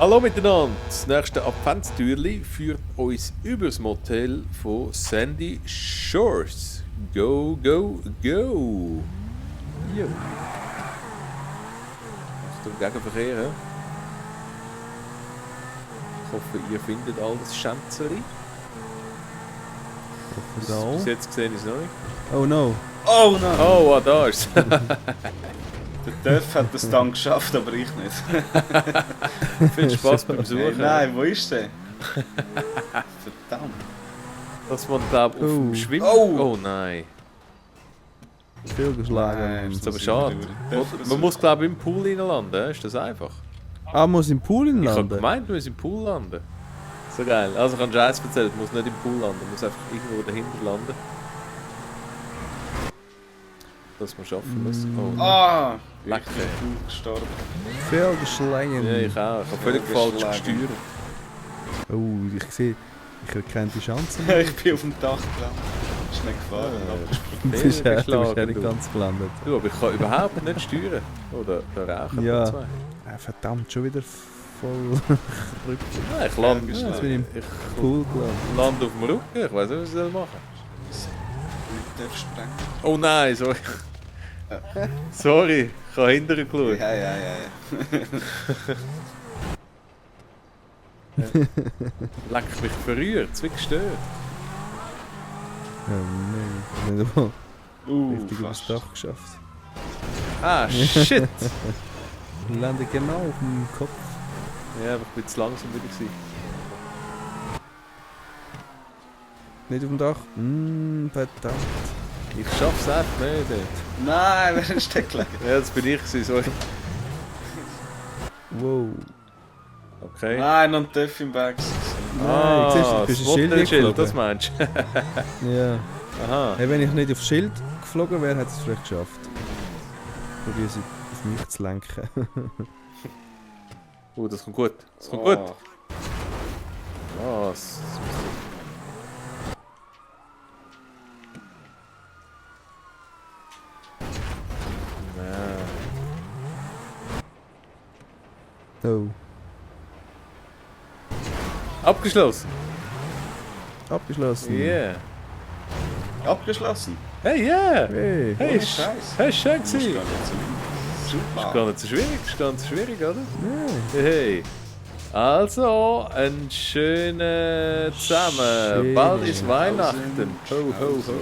Hallo miteinander! Das nächste Adventstürli führt uns über das Motel von Sandy Shores. Go, go, go! Jo. Achtung, Gegenverkehr. He? Ich hoffe, ihr findet alles Schänzeli. Bis jetzt gesehen ist es noch nicht. Oh no. Oh nein! Oh, da ist es. Der Dörf hat es dann geschafft, aber ich nicht. Viel Spaß beim Suchen. Hey, nein, wo ist der? Verdammt. Dass man glaubt, auf dem Schwimmen. Oh. Oh nein. Fehlgeschlagen. Das ist aber schade. Man muss glaube ich im Pool reinlanden, ist das einfach? Ah, muss im Pool Ich habe landen? gemeint, du musst im Pool landen. So geil. Also ich habe Scheiß erzählt, du musst nicht im Pool landen, du musst einfach irgendwo dahinter landen. Das man schaffen muss. Oh, Ah! lecker. Ich bin gut gestorben. Fehlgeschlagen. Ja, ich auch. Ich habe völlig falsch gesteuert. Oh, ich sehe, ich erkenne die Chancen. Ich bin auf dem Dach gelandet. Ist nicht gefahren. Du bist ja nicht Fehlgeschlagen, ganz gelandet. Du, aber ich kann überhaupt nicht steuern. Oder da rauchen Ja. zwei. Verdammt, schon wieder voll rück. Nein, ich lande Ja, jetzt bin ich im ich Pool gelandet. lande auf dem Rücken. Ich weiß nicht, was ich machen soll. Ich darf sprengen. Oh nein, sorry. Sorry, ich habe hinterher geschaut. Ja. Leck mich verrührt, es wird gestört. Oh nein, nicht mal richtig fast. aufs Dach geschafft. Ah, shit! Ich lande genau auf dem Kopf. Ja, aber ich bin zu langsam wieder gewesen. Nicht auf dem Dach? Verdammt. Ich schaff's einfach nicht. Dort. Nein, wer ist der gelegen? Ja, das bin ich gewesen, sorry. Wow. Okay. Nein, noch ein Dörf im Berg. Nein, siehst du, du bist das ein Schild Mottenschild, geflogen. das meinst du? Ja. Aha. Hey, wenn ich nicht aufs Schild geflogen wäre, hätte ich es vielleicht geschafft. Probier sie auf mich zu lenken. Das kommt gut. Das kommt Oh. gut. Was? Oh. Abgeschlossen. Abgeschlossen. Yeah. Abgeschlossen. Hey, yeah. Hey. Hey, Ohne ist Scheiß. hey, schön Das ist gewesen. gar nicht so super. Gar nicht so schwierig, ist gar nicht so schwierig, oder? Ja. Hey. Also, ein schöner zusammen. Schön. Bald ist Weihnachten. Ho, ho, ho.